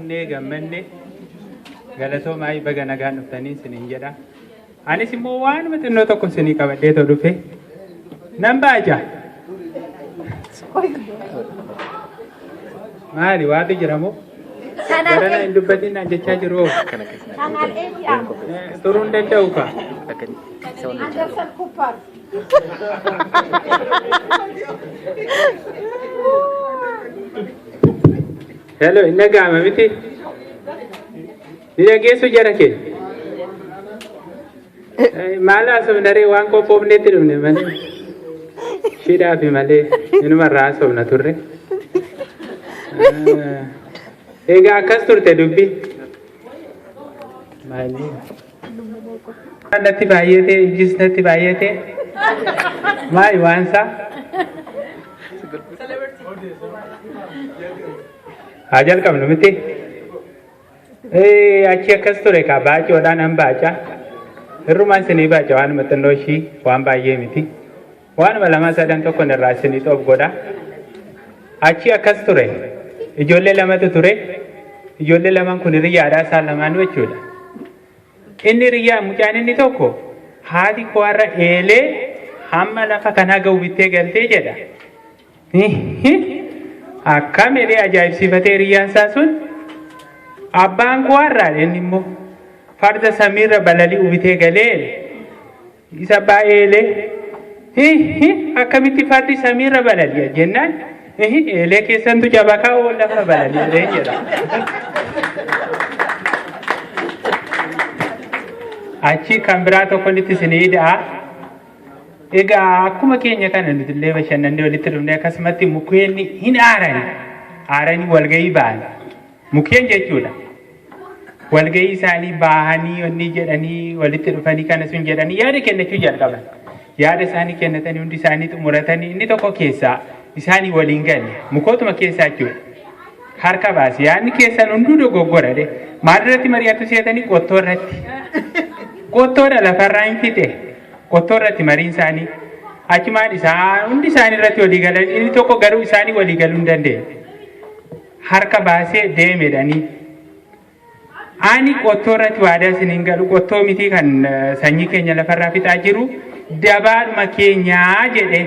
Dhufnee gammanne galatoomaa baga nagaan dhuftanii isiniin jedha. Anis immoo waanuma xinnoo tokko isinii qabadhee too dhufe. Nan baaja. Maali waatu jira moo? Garana hin dubbatin naan jechaa jiru. Turuu hin danda'u kaa. Anderson Cooper. Hello, hin dhaga'ama miti? Ni dhageessu jara kee? Maal haasofna ree waan qophoofnetti dhufne malee. Shidhaafi malee inuma irraa haasofna turre. Egaa akkas turte dubbi. Maali? Natti baay'ate, ijjis natti baay'ate. Maali waan isaa? Haa jalqabnu miti. Achi akkas ture kaa baacoodhaan an baaca. Hirrumaan isinii baaca waanuma xinnoo ishii waan baay'ee miti. Waanuma lama sadan tokkon irraa isinii xoof godha. Achi akkas ture. Ijoollee lamatu ture. Ijoollee lamaan kun hiriyyaadhaa isaan lamaanuu jechuudha. Inni hiriyyaa mucaan inni tokko haati koo har'a eelee hamma lafa kanaa ga'u bittee galtee jedha. Akkam jedhee ajaa'ibsiifatee hiriyyaan isaa sun abbaan koo har'aa inni immoo farda samiirra balali'u bitee galee isa abbaa eelee akkamitti fardi samiirra balali'a jennaan eelee keessantu cabakaa oo lafa balali'a jedha. Achi kan biraa tokko itti isinii ida'a. Egaa akkuma keenya kana nuti illee bashannannee walitti dhufnee akkasumatti mukkeen hin aarani. Aaranii walgahii ba'an. Mukkeen jechuudha. Walgahii isaanii bahanii onni jedhanii walitti dhufanii kana sun jedhanii yaada kennachuu jalqaban. Yaada isaanii kennatanii hundi isaanii xumuratanii inni tokko keessaa isaanii waliin galle mukootuma keessaa jechuudha. Harka baase yaadni keessan hunduu dogoggora de. Maal irratti mari'atu seetanii qottoo irratti. Qottoodha lafarraa hin fixe. Qottoo irratti mariin isaanii achumaan isaan hundi isaanii irratti walii galan inni tokko garuu isaanii walii galuu hin dandeenye. Harka baasee deemedhanii. Ani qottoo irratti waadaa isin hin galu qottoo miti kan sanyii keenya lafarraa fixaa jiru dabaadhuma keenyaa jedhe.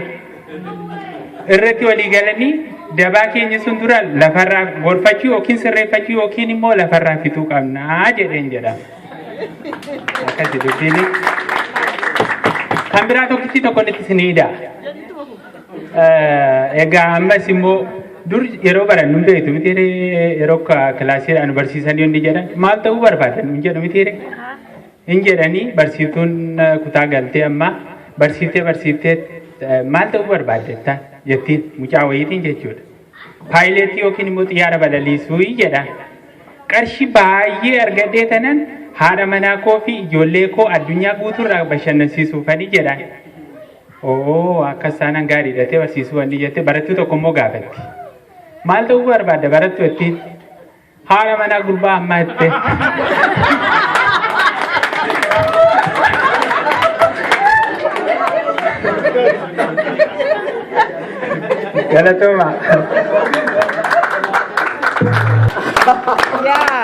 Irratti walii galanii dabaa keenya sun dura lafarraa gorfachuu yookiin sirreeffachuu yookiin immoo lafarraa fixuu qabnaa jedheen jedhama. Akkasi dubbiin. Kan biraa tokkichi tokko itti isinii hidha. Egaa ammas immoo dur yeroo barannu hin beektu miti yeroo kilaasiidhaan barsiisanii hundi jedhan maal ta'uu barbaadan hin jedhu miti hin jedhanii barsiiftuun kutaa galtee amma barsiiftee barsiiftee maal ta'uu barbaadde jettiin mucaa wayiitiin jechuudha. Paayileetii yookiin immoo xiyyaara balaliisuu jedha. Qarshii baay'ee argadhee tanan haadha manaa koo fi ijoollee koo addunyaa guutuurraa bashannansiisuufani jedha. Oo akkas taanaan gaariidha jettee barsiisuu wanni jette barattuu tokko immoo gaafatti. Maal ta'uu barbaadda barattuu jettiin? Haadha manaa gurbaa ammaa jette. Galatooma. Yeah.